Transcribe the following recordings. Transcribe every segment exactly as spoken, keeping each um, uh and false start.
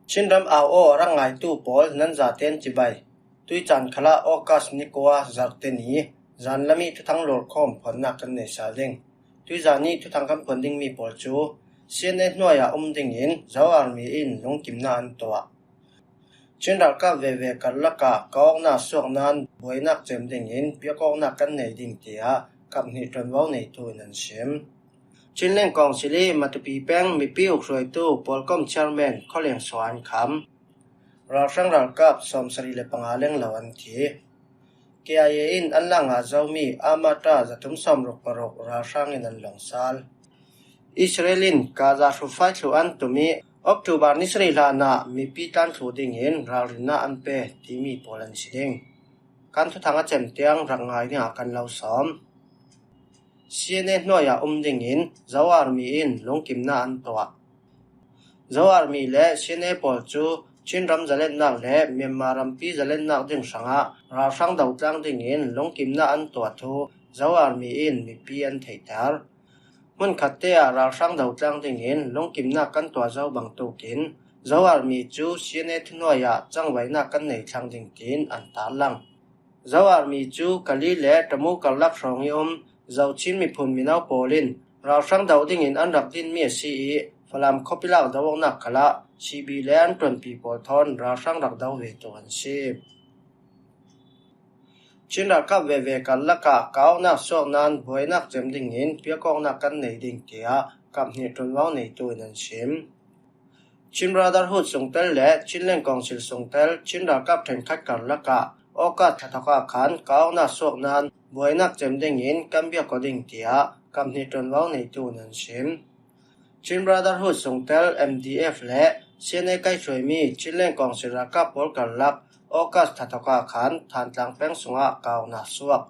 Chinram au aw a rak ngaitu pawl nan zaten cibai. Tuicaan khalah August ni kua zarhte ni zanlam i thuthang lawrkhawm phuannak kan nei sal ding. Tuizan i thuthang kan phuan dingmi pawl cu C N A hnuai ah um dingin Zo Army in lungkimnak an tuah. Chin ralkap veve karlak ah ka awknak suak nain buainak cem dingin biakawknak kan nei ding, tiah kap hnih ṭuanvo neitu in an sim. Chinland Council i Matupi peng mipi ukhruaitu pawlkom chairman khualeng suah an kham. Ralhrang ralkap sawmsarih le panga lenglo an thi. K I A in an lak ngah zomi amaṭa zathum sawmruk paruk ralhrang in an lawng sal. Israel in Gaza hrufai thluh an tum i October ni sarih hlanah mipi tlan thluh dingin ralrinnak an pe timi pawl an si ding. Kan thuthang a cem tiang rak ngai dingah kan lo sawm. C N A hnuai ah um dingin Zo Army in lungkimnak an tuah. Zo Army le C N A pawl cu Chin ram zalennak le Myanmar rampi zalennak ding hrangah ralhrang dotlang dingin lungkimnak an tuah thu Zo Army in mipi an theihter. Hmunkhatte ah ralhrang dotlang dingin lungkimnak kan tuah zo bangtukin Zo Army cu C N A thuhnuai ah cangvaihnak kan nei thlang ding tiin an tarlang. Zo Army cu Kali le Tamu karlak hrawng i um Zo Chin miphun mino pawl in ralhrang doh dingin an rak dinmi a si i Falam khuapi lak doawknak khalah C B le an ṭuanpi pawl thawn ralhrang rak do ve tuk an si. Chin ralkap veve karlak ah ka awknak suak nain buainak cem dingin biakawknak kan nei ding, tiah kap hnih ṭuanvo neitu in an sim. Chin Brotherhood sungtel le Chinland Council sungtel Chin ralkap ṭhenkhat karlak ah August thla thawk ah khan ka awknak suak nain buainak cem dingin kan biak aw ding, tiah kap hnih ṭuanvo neitu in an sim. Chin Brotherhood sungtel M D F le C N A kaihhruaimi Chinland Council ralkap pawl karlak August thla thawk ah khan Thantlang peng sungah ka awknak suak.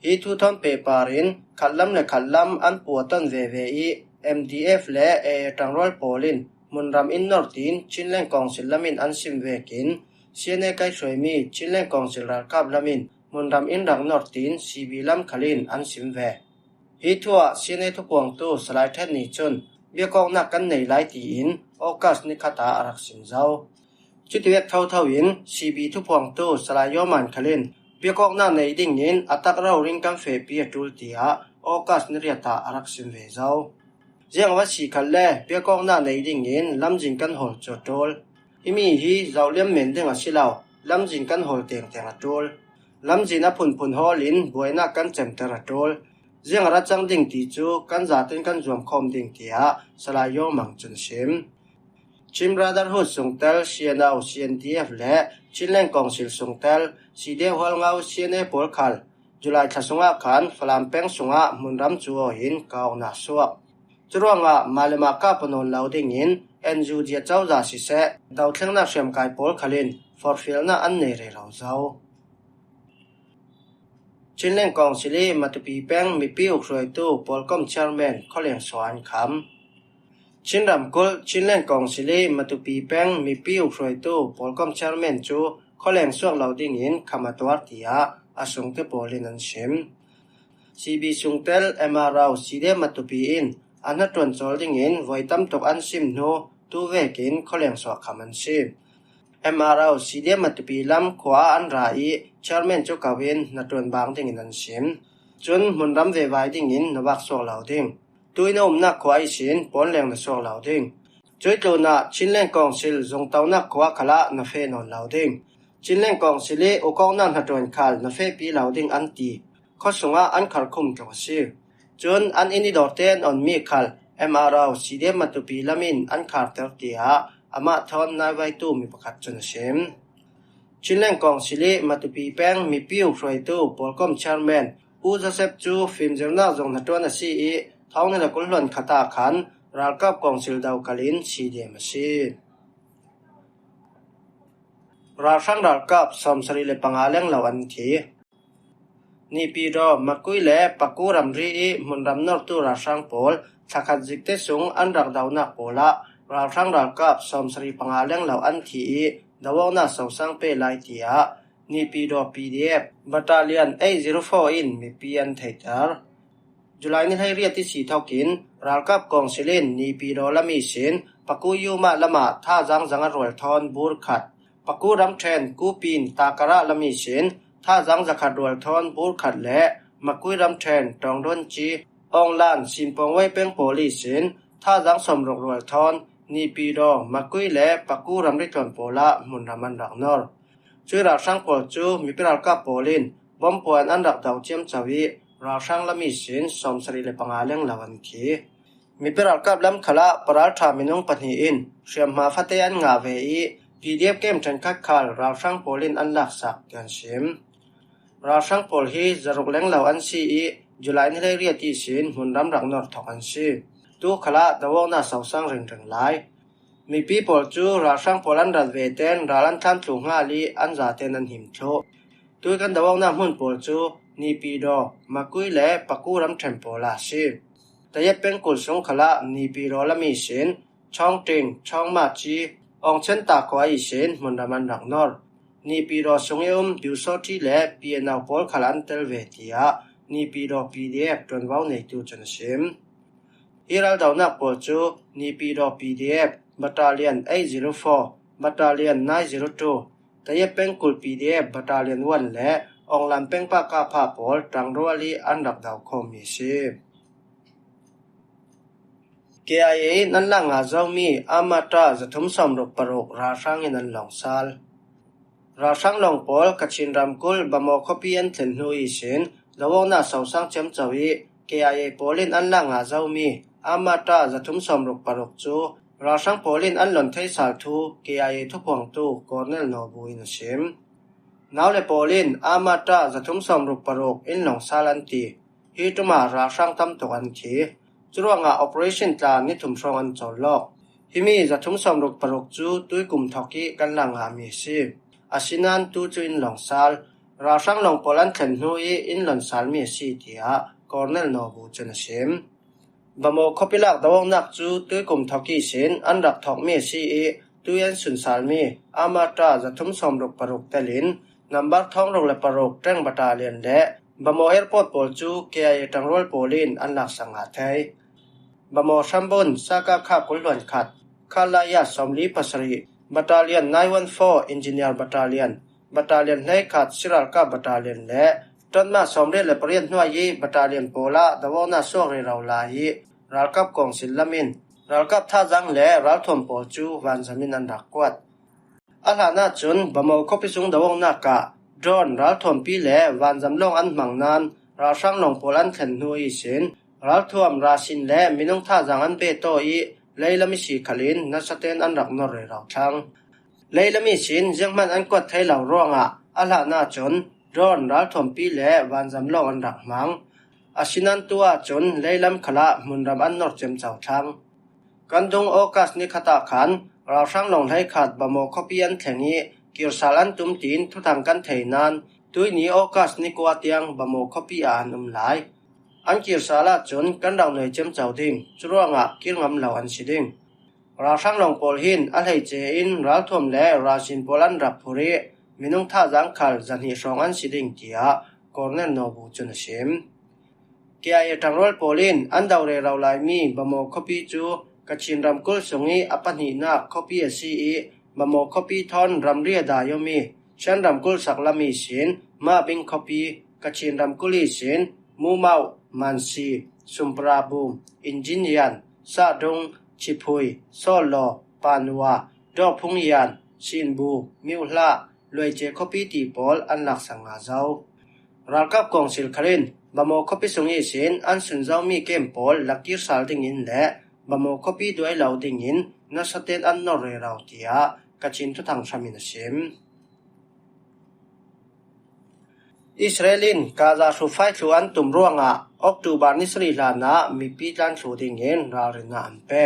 Hi thu thawn pehpar in khatlam le khatlam an puah ton veve i M D F le A A ṭangrual pawl in hmunram in nor tiin Chinland Council lam in an sim vekin C N A kaihhruaimi Chinland Council ralkap lam in hmunram in rak nor tiin C B lam khal in an sim ve. Hi thu ah C N A thuphuangtu Salai Ṭhen Ni cun biakawknak kan nei lai tiin August ni khat ah a rak sim zo. Cutivek thotho in C B thuphuangtu Salai Yaw Man khal in biakawknak nei dingin a tak rori in kan fehpi a ṭul, tiah August ni riat ah a rak sim ve zo. Ziang va si khat le biakawknak nei dingin lamzin kan hawl cu a ṭul. Himi hi zohliam men ding a si lo, lamzin kan hawl tengteng a ṭul. Lamzin a phunphun hawl in buainak kan cemter a ṭul. Ziang a rak cang ding ti cu kan zaten kan zuamkhawm ding, tiah Salai Yaw Man cun a sim. Chin Brotherhood sungtel C N O, C N D F le Chinland Council sungtel C D F Hualngo, C N A pawl khal July thla sungah khan Falam peng sungah hmunram cu aw in ka awknak suak. Curuangah mah le mah kap aw nawn lo dingin N U G a cozah siseh, dothlengnak hriamkai pawl khal in forhfialnak an nei rero zo. Chinland Council i Matupi peng mipi ukhruaitu pawlkom chairman khualeng suah an kham. Chin ramkulh Chinland Council i Matupi peng mipi ukhruaitu pawlkom chairman cu khualeng suak lo dingin kham a tuar, tiah a sungte pawl in an sim. C B sungtel M R O C D F Matupi in a hnaṭuan cawl dingin voi tam tuk an sim hnu tu vekin khualeng suah kham an si. M R O C D F Matupi lam khua ah an ra i chairman cu ko in hnaṭuan bang dingin an sim. Cun hmunram vevai dingin na vak suak lo ding. Tuin a umnak khua ihsin pawn leng na suak lo ding. Cuih tlunah Chinland Council zungtonak khua khalah na feh nawn lo ding. Chinland Council i ukawknak hnaṭuan khal na fehpi lo ding an ti. Khuasungah an kharkhum tluk a si. Cun an inn i dawrte an onmi khal M R O C D F Matupi lam in an kharter, tiah amah thawn naivaitu mi pakhat cun a sim. Chinland Council i Matupi peng mipi ukhruaitu pawlkom chairman U Joseph cu fimzirnak zung hnaṭuan a si i thawng hnih le kul hluan khat ah khan ralkap council dokal in C D M a si. Ralhrang ralkap sawmsarih le panga lenglo an thi. Naypyidaw, Makui le Paku ramri i hmunram nortu ralhrang pawl thlakhat zikte sung an rak donak pawl ah ralhrang ralkap sawmsarih panga lenglo an thi i doawknak sosang pe lai, tiah Naypyidaw P D F Battalion eight zero four in mipi an theihter. July ni hleiriat i si thokin ralkap council in Naypyidaw lam ihsin Pakuyuma lamah Thazang zanga rual thawn bur khat, Paku ramṭhen Kupin Takara lam ihsin Thazang zakhat rual thawn bur khat le Makui ramṭhen Tawngdonci, Awnglan Sinpawngwei peng pawl ihsin Thazang sawmruk rual thawn Nipidaw, Makui le Paku ramri tluan pawlah hmunram an rak nawr. Cui ralhrang pawl cu mipi ralkap pawl in bom puan an rak do ciamco ih ralhrang lam ihsin sawmsarih le panga lenglo an thi. Mipi ralkap lam khalah paralṭha minung pahnih in hriamhma fate an ngah ve ih P D F kem ṭhenkhat khal ralhrang pawl in an laksak tiah an sim. Ralhrang pawl hi zaruk lenglo an si ih July ni hleiriat ihsin hmunram rak nawr thawk an si. Tu khalah do awknak sosang ringring lai. Mipi pawl cu ralhrang pawl an rat ve tein ral an tlan thluh hngal ih an zatein an him thluh. Tui kan do awknak hmun pawl cu Nipidaw, Makui le Paku ramṭhen pawl ah a si. Tayet pengkul sung khalah Nipidaw lam ihsin Chawngṭing, Chawngmaci, Awngchen ta khua ihsin hmunram an rak nawr. Nipidaw sung ih um Biusawṭi le P N O pawl khal an tel ve, tiah Nipidaw P D F ṭuanvo neitu cun a sim. Hi raldonak pawl cu Nipidaw P D F, Battalion eight zero four, Battalion nine zero two, Tayet pengkul P D F Battalion one le Awnglan pengpa kapha pawl ṭangrual ih an rak do khawmmi a si. K I A in an lak ngah zomi Amatra zathum sawmruk paruk ralhrang in an lawng sal. Ralhrang lawng pawl Kachin ramkulh Bamaw khuapi an thlen hnu ihsin do awknak sosang ciamco ih K I A pawl in an lak ngah zomi Amatra zathum sawmruk paruk cu ralhrang pawl in an lon thei sal thu K I A thuphuangtu Colonel Naw Bu in a sim. Nau le pawl in Amatra zathum sawmruk paruk in lawng sal an ti. Hi ṭum ah ralhrang tam tuk an thi. Curuangah operation tla ni thum hrawng an cawl lawk. Himi zathum sawmruk paruk cu tuikum thawk ih kan lak ngahmi a si. Asinain tu cu in lawng sal. Ralhrang lawng pawl an thlen hnu ih in lon salmi a si, tiah Colonel Naw Bu cun a sim. Bamaw khuapi lak do awknak cu tuikum thawk ihsin an rak thawkmi a si ih tui an sun salmi Amatra zathum sawmruk paruk telin nambar thawng ruk le paruk ṭeng battalion le Bamaw airport pawl cu K I A ṭangrual pawl in an laksak ngah thei. Bamaw hrambun Saka kha kul hluan khat, Khalaya sawmli pasarih, Battalion nine one four Engineer Battalion, Battalion hleikhat Siralka Battalion le ṭonma sawmriat le pariat hnuai ih battalion pawl ah do awknak suak rero lai ih ralkap kawngsil lam in ralkap thazang le ralthuam pawl cu vanzam in an rak kuat. A hlan ahcun Bamaw khuapi sung do awknak ah drone ralthuampi le vanzam lawng an hmang nain ralhrang lawng pawl an thlen hnu ihsin ralthuam, rasin le minung thazang an beh taw ih leilam ihsi khalin nasatein an rak nor rero thlang. Leilam ihsin zianghman an kuat thei lo ruangah a hlan ahcun drone, ralthuampi le vanzam lawng an rak hmang. Asinain tu ahcun leilam khalah hmunram an nor ciamco thlang. Kan dung August ni khat ah khan ralhrang lawng hleikhat Bamaw khuapi an thleng ih kirsal an tum tiin thuthang kan thei nain tuihni August ni kua tiang Bamaw khuapi ah an um lai. An kirsal ahcun kan rak nuai ciamco ding, curuangah kir ngam lo an si ding. Ralhrang lawng pawl hin a hleice in ralthuam le rasin pawl an rak phurh ih minung thazang khal zahnih hrawng an si ding, tiah Colonel Naw Bu cun a sim. K I A ṭangrual pawl in an do rero laimi Bamaw khuapi cu Kachin ramkulh sungih a pahnihnak khuapi a si ih Bamaw khuapi thawn ramri a dai awmi Shan ramkulh sak lam ihsin Mabing khuapi, Kachin ramkulh ihsin Mumauh, Mansi, Sumprabum, Injinyan, Sahdung, Chiphui, Sawlaw, Panwa, Dawhphungyan, Sinbu, Miuhlah, Luaice khuapi ti pawl an laksak ngah zo. Ralkap kawngsil khal in Bamaw khuapi sung ihsin an sun zomi kem pawl lakkir sal dingin le Bamaw khuapi duai lo dingin nasatein an nor rero, tiah Kachin thuthang hram in a sim. Israel in Gaza hrufai thluh an tum ruangah October ni sarih hlanah mipi tlan thluh dingin ralrinnak an pe.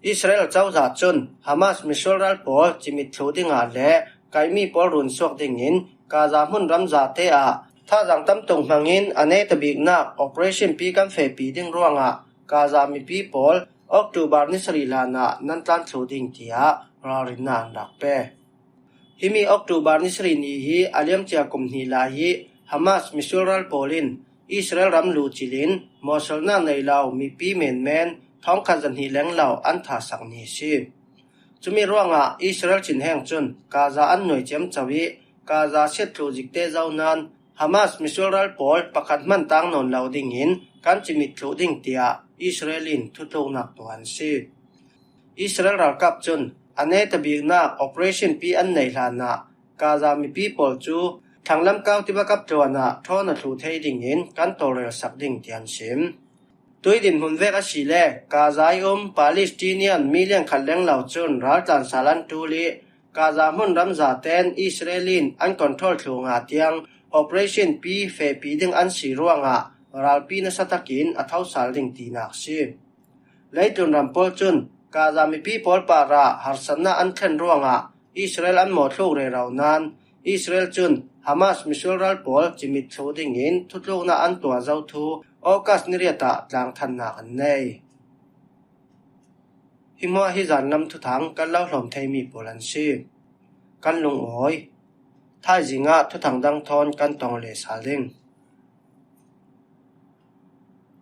Israel cozah cun Hamas misual ral pawl cimit thluh dingah le kaihmi pawl runsuak dingin Gaza hmunram zate ah thazang tam tuk hmangin a neita biknak operation pi kan fehpi ding ruangah Gaza mipi pawl October ni sarih hlanah nan tlan thluh ding, tiah ralrinnak an rak pe. Himi October ni sarih ni hi a liamcia kum hnih lai ih Hamas misual ral pawl in Israel ram luh cilin mawhsalnak nei lo mipi menmen thawngkhat zahnih leng lo an thahsak ni a si. Cumi ruangah Israel cinheng cun Gaza an nuai ciamco ih Gaza siat thluh zikte zohnan Hamas misual ral pawl pakhat hman tang nawn lo dingin kan cimit thluh ding, tiah Israel in thutluknak tuah an si. Israel ralkap cun a neta biknak operation pi an nei hlanah Gaza mipi pawl cu thlanglam kau tiba kap tluanah ṭhawn a thluh thei dingin kan tawlrelsak ding, tiah an sim. Tui dinhmun vek a si le Gaza ih um Palestinian mi liangkhat leng lo cun raltlan sal an ṭul ih Gaza hmunram zaten Israel in an control thluh ngah tiang operation pi fehpi ding an si ruangah ralpi nasa takin a thosal ding tinak a si. Leitlun ram pawl cun Gaza mipi pawl parah harsatnak an thlen ruangah Israel an mawhthluk rero nain Israel cun Hamas misual ral pawl cimit thluh dingin thutluknak an tuah zo thu August ni riat ah tlangthannak an nei. Hi hmuah hi zanlam thuthang kan lo hlawm theimi pawl an si. Kan lungawi. Thaizing ah thuthang dang thawn kan tong leh sal ding.